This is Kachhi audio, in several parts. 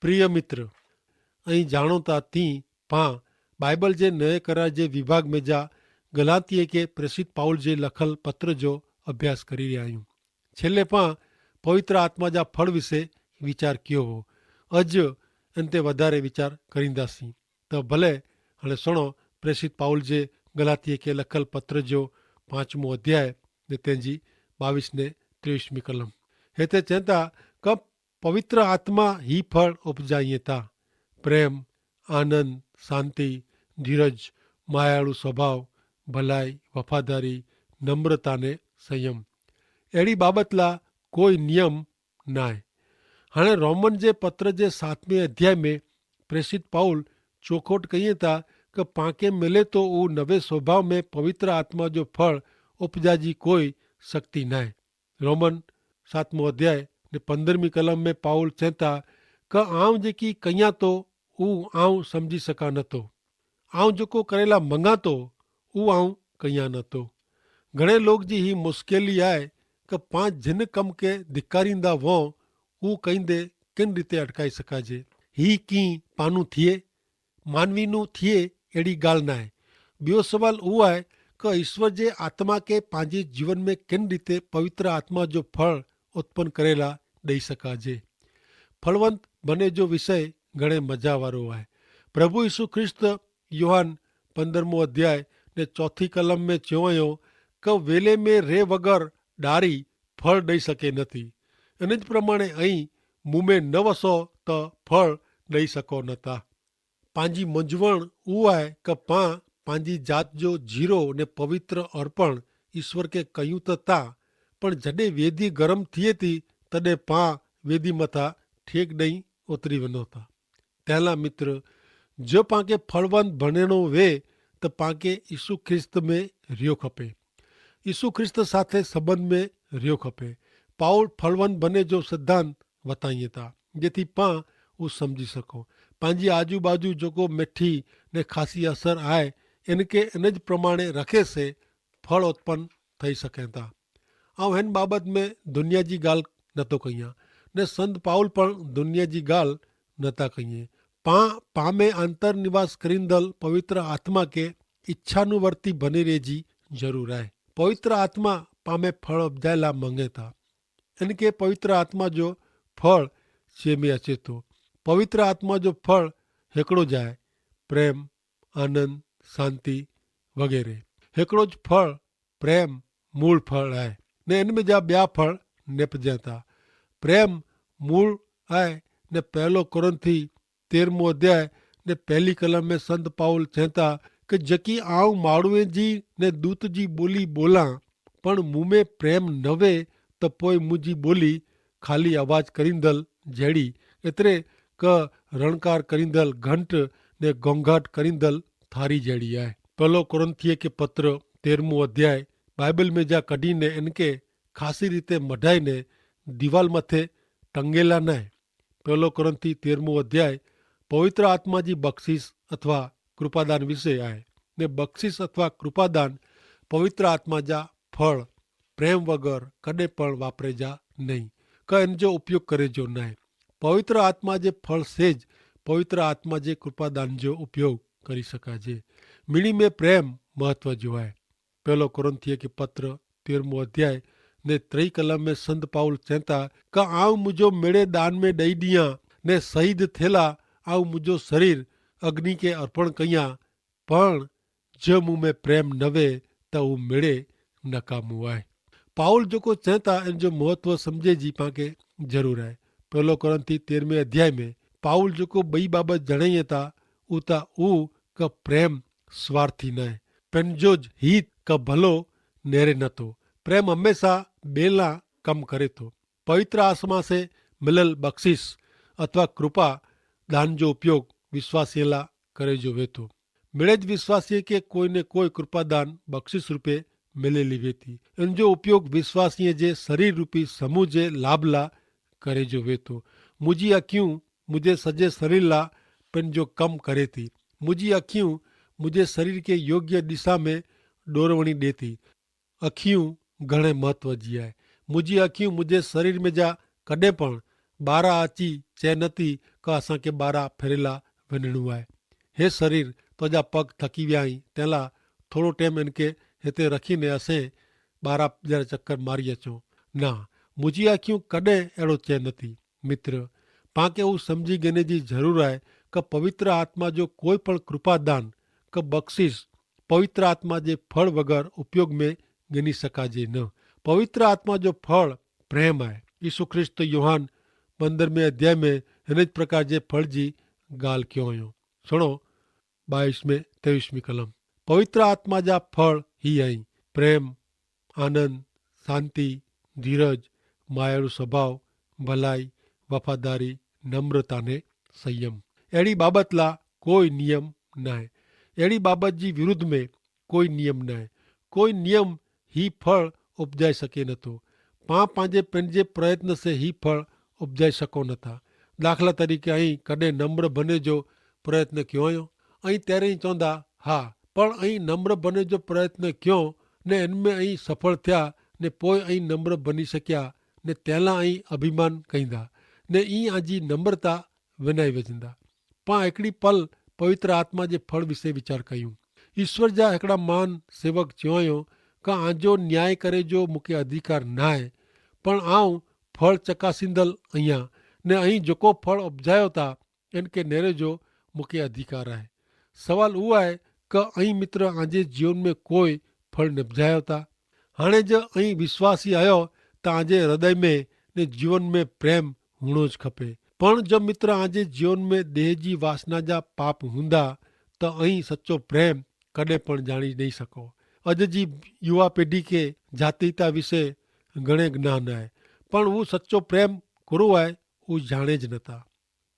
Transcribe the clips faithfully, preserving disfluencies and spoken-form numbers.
પ્રિય મિત્ર, અહીં જાણોતા તી પાં બાઈબલ જે નય કરાર જે વિભાગ મેં જા ગલાતીય કે પ્રેસિત પાઉલ જે લખલ પત્ર જો અભ્યાસ કરી રહ્યા હું. છેલ્લે પાં પવિત્ર આત્મા જા ફળ વિશે વિચાર કયો હો. અજ એન તે વધારે વિચાર કરીંદા સી. તો ભલે હણે સુણો પ્રેસિત પાઉલ જે ગલાતીય કે લખલ પત્ર જો પાંચમો અધ્યાય ને તેની બાવીસ ને ત્રેવીસ મી કલમ. હેતે ચેંતા કે પવિત્ર આત્મા હી ફળ ઉપજાઈ તા: પ્રેમ, આનંદ, શાંતિ, ધીરજ, માયાળુ સ્વભાવ, ભલાઈ, વફાદારી, નમ્રતા ને સંયમ. એડી બાબતલા કોઈ નિયમ નાય. હણે રોમન જે પત્ર જે સાતમે અધ્યાય મેં પ્રેસિત પાઉલ ચોખોટ કહિયે તા કે પાંકે મેલે તો ઉં નવે સ્વભાવ મેં પવિત્ર આત્મા જો ફળ ઉપજાજી કોઈ શક્તિ નાય. રોમન સાતમો અધ્યાય ને પંદ્રહમી કલમ મેં પાઉલ ચેંતા કે આઉં જેકી કહિયા તો ઉં આઉં સમઝી સકા નતો. આઉં જેકો કરેલા મંગાતો ઉં આઉં કહિયા નતો. ઘણે લોગ જી હી મુશ્કેલી આય કે પાંચ જિન કમ કે ધિક્કારીંદા વો ઉં કહિંદે કિન રીતે અટકાઈ સકાજે? હી કી પાનું થિયે? માનવી નું થિયે એડી ગાલ નાય. બ્યો સવાલ ઉઆય કે ઈસ્વર જે આત્મા કે પાંજી જીવન મેં કેન રીતે પવિત્ર આત્મા જો ફળ ઉત્પન કરેલા દઈ સકાજે? ફળવંત બને જો વિષય ઘણે મજા વારો આય. પ્રભુ ઈસુ ખ્રિસ્ત યોહાન પંદ્રહમો અધ્યાય ને ચોથી કલમ મેં ચોવાયો કે વેલે મેં રે વગર ડારી ફળ દઈ સકે નથી. અને જ પ્રમાણે અહીં મુમે ન વસો તો ફળ દઈ સકો નતા. પાંજી મંજવણ ઉઆય કે પાં પાંજી જાત જો જીરો ને પવિત્ર અર્પણ ઈસ્વર કે કહ્યું તો તા, પણ જડે વેદી ગરમ થિયે તી તદે પાં વેદી મતા ઠેક દઈ ઉતરી વનો તા. તેલા મિત્ર, જો પાંકે ફળવંત ભનેનો વે તો પાંકે ઈસુ ખ્રિસ્ત મેં રહ્યો ખપે. ઈસુ ખ્રિસ્ત સાથે સંબંધ મેં રહ્યો ખપે. પાઉલ ફળવંત ભને જો સિદ્ધાંત વતાઈ તા જેથી પાં ઉસમજી સકો. પાંજી આજુબાજુ જોકો મેઠી ને ખાસી અસર આય એનકે એન જ પ્રમાણે રખે સે ફળ ઉત્પન થઈ સકે તા. આઉં હેન બાબત મેં દુનિયા જી ગાલ નતો કહિયા, ને સંત પાઉલ પણ દુનિયા જી ગાલ નતા કહિયે. પાં પામે આંતરનિવાસ કરીંદલ પવિત્ર આત્મા કે ઇચ્છાનુવર્તી ભનેરે જી જરૂર આય. પવિત્ર આત્મા પામે ફળ અપજાયેલા મંગેતા. એન કે પવિત્ર આત્મા જો ફળ સેમી અચેતો. પવિત્ર આત્મા જો ફળ હેકડો જાય: પ્રેમ, આનંદ, શાંતિ વગેરે. હેકડો જ ફળ પ્રેમ મૂળ ફળ આય, ને એન મેં જા બ્યા ફળ નેપજેતા. પ્રેમ મૂળ આય. ને પહેલો કોરિંથી તેરમો અધ્યાય ને પહેલી કલમ મેં સંત પાઉલ ચેંતા કે જકી આઉં માણુએ જી ને દૂત જી બોલી બોલા, પણ મુમે પ્રેમ નવે તો પોય મુજી બોલી ખાલી અવાજ કરીંદલ જેડી, એતરે કે રણકાર કરીંદલ ઘંટ ને ગોંગાટ કરીંદલ થારી જેડી આય. પહેલો કોરિંથીય કે પત્ર તેરમો અધ્યાય બાઈબલ મેં જા કઢી ને એનકે ખાસી રીતે મઢાઈ ને દિવાલ મતે ટંગેલા નાય. પહેલો કોરિંથી તેરમો અધ્યાય પવિત્ર આત્મા જી બક્ષિસ અથવા કૃપાદાન વિશે આય. ને બક્ષિસ અથવા કૃપાદાન પવિત્ર આત્મા જા ફળ પ્રેમ વગર કદે પણ વાપરે જા નહીં, કે એન જો ઉપયોગ કરે જો નાય. પવિત્ર આત્મા જે ફળ સે જ પવિત્ર આત્મા જે કૃપાદાન જો ઉપયોગ કરી શકાજે. મિણી મેં પ્રેમ મહત્વ જો આય. પહેલો કોરિંથીય કે પત્ર તેરમો અધ્યાય ને ત્રય કલમ મેં સંત પાઉલ ચેંતા કે આઉં મુજો મેળે દાન મેં દઈ દિયા ને શહીદ થેલા આઉં મુજો શરીર અગ્નિ કે અર્પણ કહિયા, પણ જે મું મેં પ્રેમ નવે તો ઉં મેળે નકામું આય. પાઉલ જોકો ચેંતા એન જો મહત્વ સમઝે જી પાંકે જરૂર આય. પહેલો કોરિંથી તેરમે અધ્યાય મેં પાઉલ જોકો બઈ બાબત જણાઈ તા ઉતા ઉ કે પ્રેમ સ્વાર્થી નાય, પેનજો જ હિત કે ભલો નેરે નતો. પ્રેમ હમેંસા બેલા કમ કરે તો. પવિત્ર આત્મા સે મિલલ બક્ષિસ અથવા કૃપા દાન જો ઉપયોગ વિશ્વાસીલા કરે જો વેતો. મેળે જ વિશ્વાસીય કે કોઈ ને કોઈ કૃપાદાન બક્ષિસ રૂપે મિલેલી વેતી. એન જો ઉપયોગ વિશ્વાસીય જે શરીર રૂપી સમૂહ જે લાભલા કરે જો વેતો. મુજી અખ્યું મુજે સજે શરીરલા પેનજો કમ કરે તી. મુજી અખ્યું મુજે શરીર કે યોગ્ય દિશા મેં ડોરવણી દેતી. અખિયું ઘણે મહત્વ જી આય. મુઝે અખિયું મુઝે શરીર મેં જા કદે પણ બારા આચી ચે નથી કે અસાંકે બારા ફેરેલા વેનનું આય. હે શરીર, તો જા પગ થકી વ્યા હી તેલા થોડો ટેમ એનકે હેતે રખી ને અસે બારા જરા ચક્કર મારી અચો. ના, મુઝી આખ્યું કદે એડો ચે નથી. મિત્ર, પાંકે ઉસ સમઝી ગેને જી જરૂર આય કે પવિત્ર આત્મા જો કોઈ પણ કૃપાદાન કે બક્ષિશ પવિત્ર આત્મા જે ફળ વગર ઉપયોગ મેં ગિની શકાજે ન. પવિત્ર આત્મા જો ફળ પ્રેમ આય. ઈસુ ખ્રિસ્ત યોહાન પંદ્રહ મેં અધ્યાય મેં હેન જ પ્રકાર જે ફળ જી ગાલ ક્યો અયો. સુણો, બાઈસ મેં તેવીસ મી કલમ. પવિત્ર આત્મા જા ફળ હી અહીં: પ્રેમ, આનંદ, શાંતિ, ધીરજ, માયાળુ સ્વભાવ, ભલાઈ, વફાદારી, નમ્રતા ને સંયમ. એડી બાબતલા કોઈ નિયમ નાય. એડી બાબત જી વિરુદ્ધ મેં કોઈ નિયમ નાય. કોઈ નિયમ હી ફળ ઉપજાઈ શકે નતો. પાં પાંજે પેનજે પ્રયત્ન સે હી ફળ ઉપજાઈ શકો નતા. દાખલા તરીકે અહીં કદે નમ્ર ભને જો પ્રયત્ન ક્યો અયો? અહીં તેરે હી ચોંદા, હા. પણ અહીં નમ્ર ભને જો પ્રયત્ન ક્યો ને એનમેં અહીં સફળ થ્યા ને પોય અહીં નમ્ર ભની શક્યા ને તેલા અહીં અભિમાન કહીંદા ને ઈ આજી નમ્રતા વેનાઈ વેજંદા. પાં એકડી પલ પવિત્ર આત્મા જે ફળ વિશે વિચાર કહ્યું. ઈસ્વર જા એકડા માન સેવક ચ્યોંયો કા આજો ન્યાય કરે જો મુકે અધિકાર નાય. પણ આઉં ફળ ચકાસિંદલ અહિયા ને અહીં જોકો ફળ અપજાયો તા એન કે નેરે જો મુકે અધિકાર આય. સવાલ ઉઆય કે અહીં મિત્ર આજે જીવન મેં કોઈ ફળ નપજાયો તા? હાણે જ અહીં વિશ્વાસી આયો તા આજે હૃદય મેં ને જીવન મેં પ્રેમ હુણો જ ખપે. પણ જો મિત્ર આજે જીવન મેં દેહ જી વાસના જા પાપ હુંદા તો અહીં સચો પ્રેમ કદે પણ જાણી નહીં શકો. અજ જી યુવા પેઢી કે જાતિતા વિશે ઘણે જ્ઞાન આય. પણ ઉં સચો પ્રેમ કુરો આય ઉં જાણે જ નતા.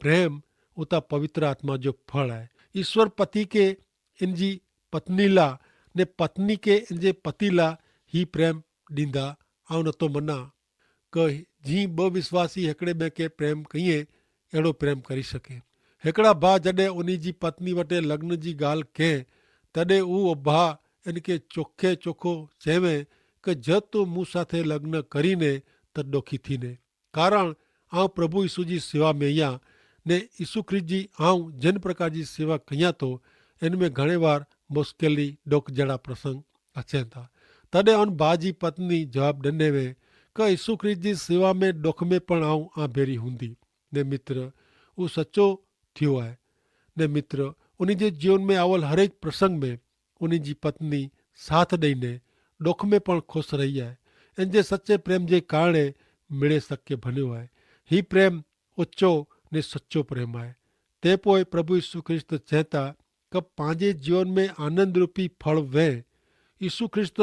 પ્રેમ ઉતા પવિત્ર આત્મા જો ફળ આય. ઈસ્વર પતિ કે એનજી પત્ની લા ને પત્ની કે એનજે પતિ લા હી પ્રેમ દીંદા. આવ નતો મના કે જી બવિશ્વાસી હેકડ઼ે બે કે પ્રેમ કહિએ એડો પ્રેમ કરી શકે. હેકડ઼ા ભા જડ઼ે ઉની જી પત્ની વટે લગ્ન જી ગાલ કહેં તદે ઉવ ભા એન કે ચોખે ચોખો ચેવે કે જદ તું મુસાથે લગ્ન કરી ને તદે ડોખી થી ને. કારણ આઉં પ્રભુ ઈસુ જી સેવા મેં યા ને ઈસુ ખ્રિસ્ત જી આઉં જેન પ્રકાર જી સેવા કહિયા તો એન મેં ઘણે વાર મુસ્કેલી ડોખ જેડા પ્રસંગ અચેતા. તદે અન ભા જી પત્ની જવાબ દને વે કે ઈસુ ખ્રિસ્ત જી સેવા મેં ડોખ મેં પણ આઉં આભેરી હુંદી. ને મિત્ર, ઉસચો થ્યો આય. ને મિત્ર, ઉની જે જીવન મેં આવલ હરેક પ્રસંગ મેં ઉની જી પત્ની સાથ દઈને ડોખ મેં પણ ખુશ રહી આય. એન જે સચ્ચે પ્રેમ જે કારણે મેળે શક્ય ભન્યો આય. હી પ્રેમ ઓચ્ચો ને સચ્ચો પ્રેમ આય. તે પોય પ્રભુ ઈસુ ખ્રિસ્ત ચેતા કે પાંજે જીવન મેં આનંદરૂપી ફળ વૈ. ઈસુ ખ્રિસ્ત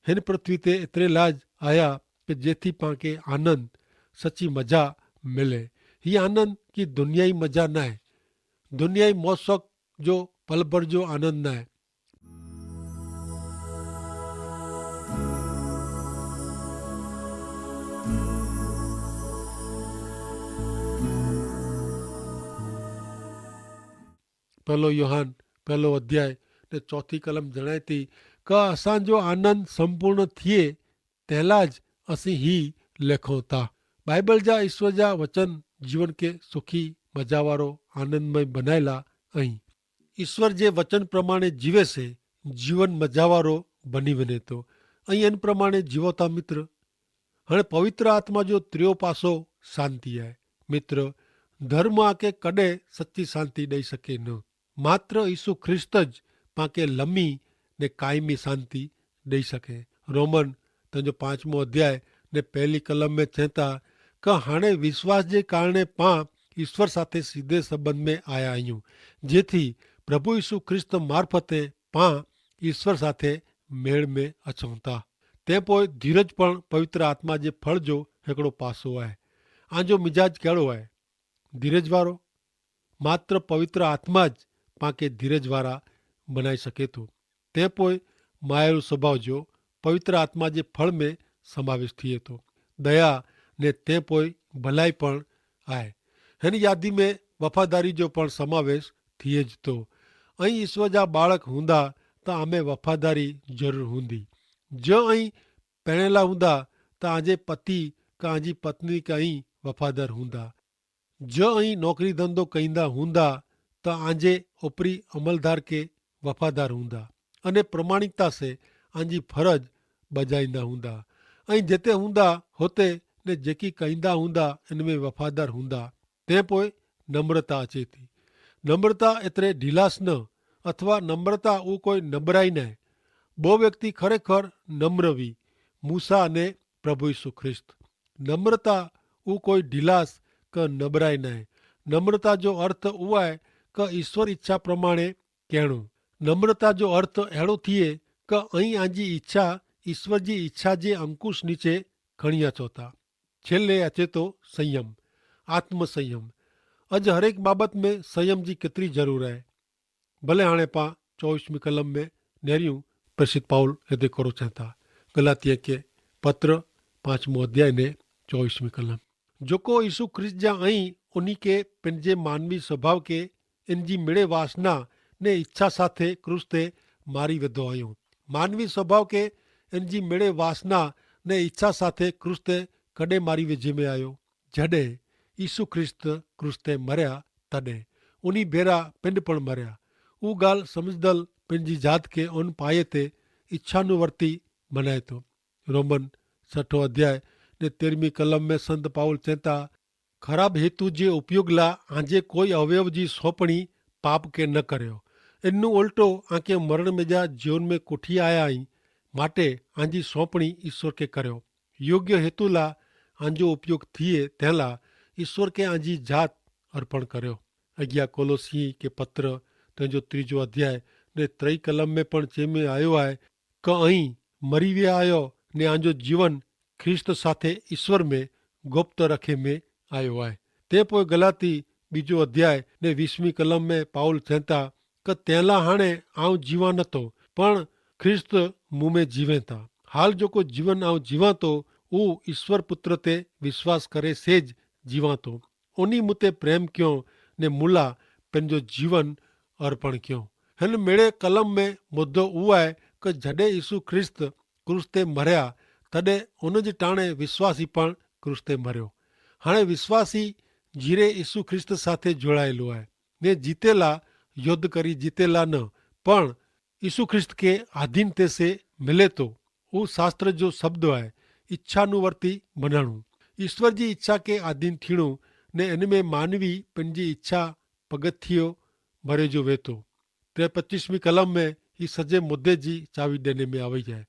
હેન પૃથ્વી તે એતરેલા જ આયા કે જેથી પાંકે આનંદ સચી મજા મેલે. હી આનંદ કી દુનિયાઈ મજા નાય. દુનિયાઈ મોસક જો પલભર જો આનંદ નાય. પહેલો યોહાન પહેલો અધ્યાય ને ચોથી કલમ જણાયતી કે અસાંજો આનંદ સંપૂર્ણ થિયે તેલા જ અસી હી લેખો તા. બાઈબલ જા ઈસ્વર જા વચન જીવન કે સુખી મજાવારો આનંદમય બનાયલા. અહીં ઈસ્વર જે વચન પ્રમાણે જીવે સે જીવન મજાવારો બની વેને તો. અહીં એન પ્રમાણે જીવો તા મિત્ર. હણે પવિત્ર આત્મા જો ત્રિયો પાસો શાંતિ આય. મિત્ર, ધર્મ આકે કદે સચ્ચી શાંતિ દઈ શકે ન. માત્ર ઈસુ ખ્રિસ્ત જ પાંકે લમી ને કાયમી શાંતિ દઈ શકે. રોમન તેનો પાંચમો અધ્યાય ને પહેલી કલમ મેં ચેતા કે હણે વિશ્વાસ જે કારણે પાં ઈસ્વર સાથે સીધે સંબંધ મેં આયા અયું, જેથી પ્રભુ ઈસુ ખ્રિસ્ત મારફતે પાં ઈસ્વર સાથે મેળ મેં અચોતા. તે પોય ધીરજ પણ પવિત્ર આત્મા જે ફળ જો હેકડો પાસો આય. આજો મિજાજ કેડો આય? ધીરજ વારો. માત્ર પવિત્ર આત્મા જ પાંકે ધીરજ વારા બનાઈ શકે તો. તે પોય માયાળુ સ્વભાવ જો પવિત્ર આત્મા જે ફળ મેં સમાવેશ થિયે તો. દયા ને તે પોય ભલાઈ પણ આય. હેન યાદી મેં વફાદારી જો પણ સમાવેશ થિયે જ તો. અહીં ઈસ્વર જા બાળક હુંદા તો આમે વફાદારી જરૂર હુંદી. જો અહીં પહેણેલા હુંદા તો આજે પતિ કા આજી પત્ની કા અહીં વફાદાર હુંદા. જો અહીં નોકરી ધંધો કહીંદા હુંદા, તો આજે ઉપરી અમલદાર કે વફાદાર હુંદા અને પ્રમાણિકતા સે આજી ફરજ બજાઈંદા હુંદા. અહીં જેતે હુંદા હોતે ને જેકી કહીંદા હુંદા એન મેં વફાદાર હુંદા. તે પોય નમ્રતા અચેતી. નમ્રતા એતરે ઢીલાસ ન અથવા નમ્રતા ઉં કોઈ નબરાઈ નાય. બહુ વ્યક્તિ ખરેખર નમ્રવી મૂસા અને પ્રભુ ઈસુ ખ્રિસ્ત. નમ્રતા ઉં કોઈ ઢીલાસ કે નબરાઈ નાય. નમ્રતા જો અર્થ ઉઆય કે ઈસ્વર ઈચ્છા પ્રમાણે કહેણું. નમ્રતા જો અર્થ એડો થિયે કે અહીં આજી ઈચ્છા ઈસ્વર જી ઈચ્છા જે અંકુશ નીચે ખણિયા ચોતા. છેલ્લે અચેતો સંયમ, આત્મસંયમ. અજ હરેક બાબત મેં સંયમ જી કેતરી જરૂર હૈ. ભલે હાણે પાં ચોવીસમી કલમ મેં નેર્યું. પ્રેસિત પાઉલ હેદે કરો ચેંતા. ગલાતિયા કે પત્ર પાંચમો અધ્યાય ને ચોવીસમી કલમ. જોકો ઈસુ ખ્રિસ્ત જા અહીં ઉની કે પેનજે માનવી સ્વભાવ કે એનજી મેળે વાસના ને ઇચ્છા સાથે ક્રૂસ તે મારી વેધો આયો. માનવી સ્વભાવ કે એનજી મેળે વાસના ને ઇચ્છા સાથે ક્રૂસ તે કડે મારી વેજે મેં આયો? જડે ઈસુ ખ્રિસ્ત ક્રૂસ તે મર્યા તદે ઉની ભેરા પિંડ પણ મર્યા. ઉગાલ સમઝદલ પેનજી જાત કે ઉન પાયે તે ઇચ્છાનુવર્તી મનાયતો. રોમન સઠો અધ્યાય ને તેરમી કલમ મેં સંત પાઉલ ચેંતા, ખરાબ હેતુ જે ઉપયોગ લા આજે કોઈ અવયવ જી સોંપણી પાપ કે ન કર્યો. એનનું ઓલટો આંકે મરણ મેં જા જીવન મેં કોઠી આયા હી માટે આજી સોંપણી ઈસ્વર કે કર્યો. યોગ્ય હેતુ લા આજો ઉપયોગ થિયે તેલા ઈસ્વર કે આજી જાત અર્પણ કર્યો. અગિયા કોલોસી કે પત્ર તેનો ત્રીજો અધ્યાય ને ત્રય કલમ મેં પણ ચેમે આયો આય કે અહીં મરી વ્યા આયો ને આજો જીવન ખ્રિસ્ત સાથે ઈસ્વર મેં ગોપ્ત રખે મેં આયો આય. તે પોય ગલાતી બીજો અધ્યાય ને વીસમી કલમ મેં પાઉલ ચેંતા કે તેલા હાણે આવ જીવાન હતો પણ ખ્રિસ્ત મુમે જીવેતા. હાલ જોકો જીવન આવ જીવાતો ઉ ઈસ્વર પુત્ર તે વિશ્વાસ કરે સે જ જીવાતો. ઉની મુતે પ્રેમ ક્યો ને મુલા પેનજો જીવન અર્પણ ક્યો. હેન મેળે કલમ મેં મુદ્ધો ઉઆય કે જડે ઈસુ ખ્રિસ્ત ક્રૂસ તે મર્યા તદે ઉન જ ટાણે વિશ્વાસી પણ ક્રૂસ તે મર્યો. હાણે વિશ્વાસી જીરે ઈસુ ખ્રિસ્ત સાથે જોડાયેલો આય ને જીતેલા યોદ્ધ કરી જીતેલા ન પણ ઈસુ ખ્રિસ્ત કે આધીન તે સે મિલે તો ઉ શાસ્ત્ર જો શબ્દ આય. ઇચ્છાનુવર્તી ભનાણું ઈસ્વર જી ઇચ્છા કે આધીન થીણું ને એન મેં માનવી પેનજી ઇચ્છા પગથિયો ભરે જો વેતો. તે પચ્ચીસમી કલમ મેં હી સજે મુદ્દે જી ચાવી દેને મેં આવે જાય.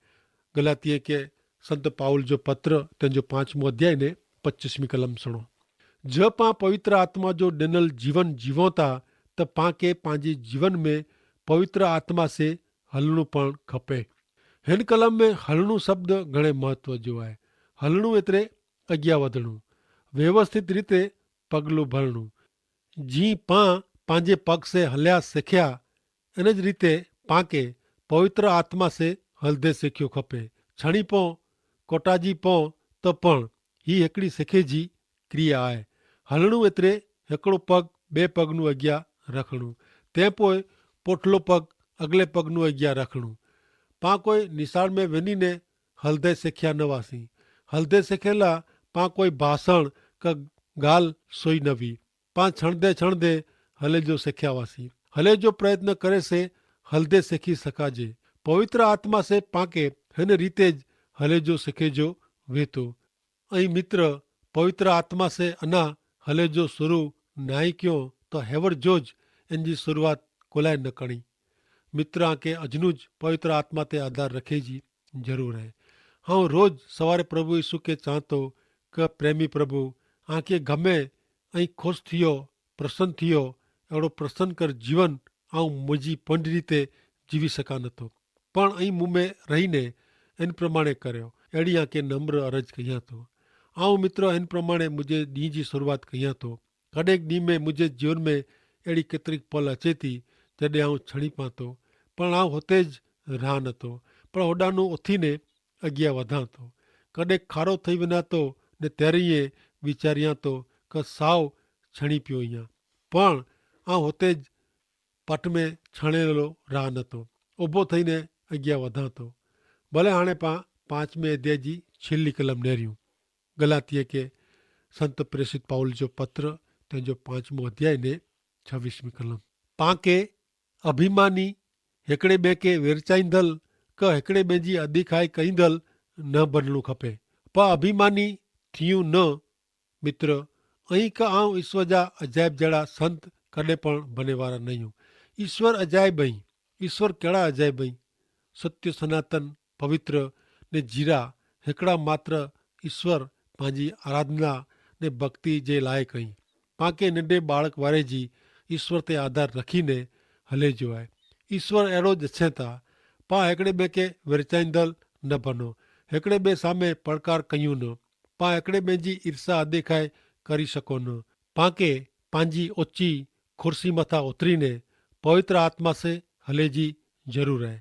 ગલાતિયે કે સંત પાઉલ જો પત્ર તેનો પાંચમો અધ્યાય ને પચ્ચીસમી કલમ સુણો. જો પાં પવિત્ર આત્મા જો ડેનલ જીવન જીવોતા તો પાંકે પાંજી જીવન મેં પવિત્ર આત્મા સે હલણું પણ ખપે. હેન કલમ મેં હલણું શબ્દ ઘણે મહત્વ જો આય. હલણું એતરે અગિયા વધણું વ્યવસ્થિત રીતે પગલું ભરણું. જી પાં પાંજે પગ સે હલ્યા સેખ્યા એન જ રીતે પાંકે પવિત્ર આત્મા સે હલદે સેખ્યો ખપે. છણી પોં કોટાજી પોં તો પણ હી હેકડી સેખે જી ક્રિયા આય. હલણું એતરે હેકડો પગ બે પગનું અગિયા રખણું તે પોય પોઠલો પગ અગલે પગનું અગિયા રખણું. પાં કોઈ નિશાળ મેં વેની ને હલદે સેખ્યા નવાસી. હલદે સેખેલા પાં કોઈ ભાષણ કા ગાલ સોઈ નવી. પાં છણદે છણદે હલે જો સેખ્યા વાસી હલે જો પ્રયત્ન કરે સે હલદે સેખી સકાજે. પવિત્ર આત્મા સે પાંકે હેન રીતે જ હલે જો સેખે જો વેતો. અહીં મિત્ર પવિત્ર આત્મા સે અના હલે જો સુરૂ નાઈ ક્યો તો હેવર જો જ એન જી સુરૂઆત કોલાએ ન કણી. મિત્ર આંકે અજનું જ પવિત્ર આત્મા તે આધાર રખે જી જરૂર હૈ. હાઉં રોજ સવારે પ્રભુ ઈસુ કે ચાંતો કે પ્રેમી પ્રભુ આંકે ગમે અહીં ખુશ થિયો પ્રસન્ન થિયો એડો પ્રસન્ન કર જીવન આઉં મુજી પંડ રીતે જીવી સકાન તો. પણ અહીં મુમે રહીને એન પ્રમાણે કર્યો એડી આંકે નમ્ર અરજ કહિયા તો. આઉં મિત્ર એન પ્રમાણે મુજે દી જી શરૂઆત કહિયા તો. કડેક દી મેં મુઝે જીવન મેં એડી કેતરિક પલ અચેતી જડે આઉં છણી પાંતો પણ આઉં હોતે જ રાહ નતો. પણ હોડાનું ઓથી ને અગિયા વધાં તો કડેક ખારો થઈ વેના તો ને તેરી એ વિચારિયા તો કે સાવ છણી પ્યો હિયા. પણ આઉં હોતે જ પટ મેં છણેલો રાહ નતો ઉભો થઈ ને અગિયા વધાં તો. ભલે હાણે પાં પાંચમે અધ્યાય જી છેલ્લી કલમ નેર્યું. ગલાતિયા કે સંત પ્રેસિત પાઉલ જો પત્ર, તેનો પાંચમો અધ્યાય ને છવીસમી કલમ. પાંકે અભિમાની, હેકડ઼ે બેંકે વેરચાઈંદલ, કે હેકડ઼ે બેંજી અધિખાઈ કઈંદલ ન બનણું ખપે. પા અભિમાની થિયું ન. મિત્ર, અહીં કે આઉં ઈસ્વર જા અજાયબ જેડા સંત કદે પણ બનેવારા નહીં. ઈસ્વર અજાયબ અહીં. ઈસ્વર કેડા અજાયબ અહીં? સત્ય સનાતન પવિત્ર ને જીરા હેકડા માત્ર ઈસ્વર પાંજી આરાધના ને ભક્તિ જે લાયક અહીં. પાંકે નેડે બાળક વારે જી ઈસ્વર તે આધાર રખી ને હલે જો આય. ઈસ્વર એડો જ છેંતા. પાં હેકડ઼ે બેંકે વેરચાઈંદલ ન ભનો. હેકડ઼ે બે સામે પડકાર કહ્યું ન. પાં હેકડ઼ે બેંજી ઈર્ષ્યા અદેખાઈ કરી શકો ન. પાંકે પાંજી ઓચ્છી ખુરશી મતા ઉતરી ને પવિત્ર આત્મા સે હલે જી જરૂર હૈ.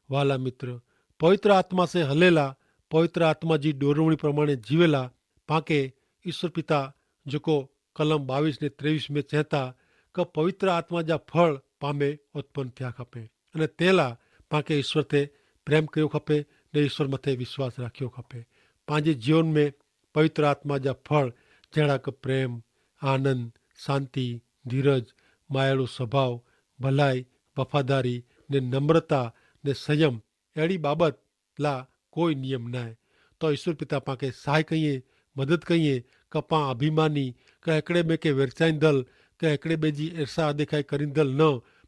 વહાલા મિત્ર, પવિત્ર આત્મા સે હલેલા, પવિત્ર આત્મા જી ડોરવણી પ્રમાણે જીવેલા પાંકે ઈસ્વર પિતા, જેકો કલમ બાવીસ ને ત્રેવીસ મેં ચેંતા, કે પવિત્ર આત્મા જા ફળ પામે ઉત્પન થ્યા ખપે. અને તેલા પાંકે ઈસ્વર તે પ્રેમ કયો ખપે, ને ઈસ્વર મતે વિશ્વાસ રાખ્યો ખપે. પાંજે જીવન મેં પવિત્ર આત્મા જા ફળ જેડા કે પ્રેમ, આનંદ, શાંતિ, ધીરજ, માયાળુ સ્વભાવ, ભલાઈ, વફાદારી, ને નમ્રતા, ને સંયમ, એડી બાબત લા કોઈ નિયમ નાય. તો ઈસ્વર પિતા પાંકે સહાય કહિએ, મદદ કહિએ, કે પાં અભિમાની, કે હેકડ઼ે બેંકે વેરચાઈંદલ, કે હેકડ઼ે બેંજી એર્સા અદેખાઈ કરીંદલ ન,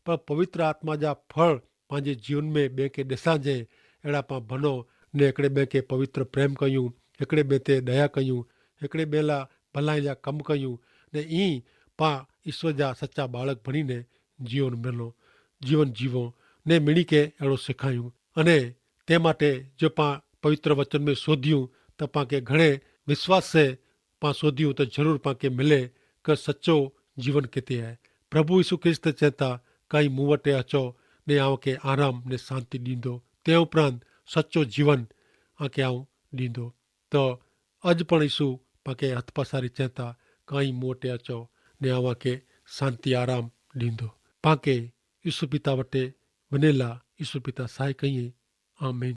પણ પવિત્ર આત્મા જા ફળ પાંજે જીવન મેં બેંકે દેસાંજે. એડા પાં ભનો, ને હેકડ઼ે બેંકે પવિત્ર પ્રેમ કહ્યું, હેકડ઼ે બેંતે દયા કહ્યું, હેકડ઼ે બેલા ભલાઈ જા કમ કહ્યું, ને ઈ પાં ઈસ્વર જા સચા બાળક ભણીને જીવન મેલો, જીવન જીવો, ને મિણી કે એડો સિખાયું. અને તે માટે જો પાં પવિત્ર વચન મેં શોધ્યું, તો પાંકે ઘણે વિશ્વાસ સે પાં શોધ્યું તો જરૂર પાંકે મિલે, કે સચો જીવન કેતે હૈ. પ્રભુ ઈસુ ખ્રિસ્ત ચેંતા, કઈ મુવટે અચો, ને આવ કે આરામ ને શાંતિ દીંદો. તે ઉપરાંત સચો જીવન આકે આવ દીંદો. તો અજ પણ ઈસુ પાંકે હત પસારી ચેંતા, કઈ મુવટે અચો, ને આવ કે શાંતિ આરામ દીંદો. પાંકે ઈસુ પિતા વટે બનેલા ઈસુ પિતા સાય કહિએ. આમીન.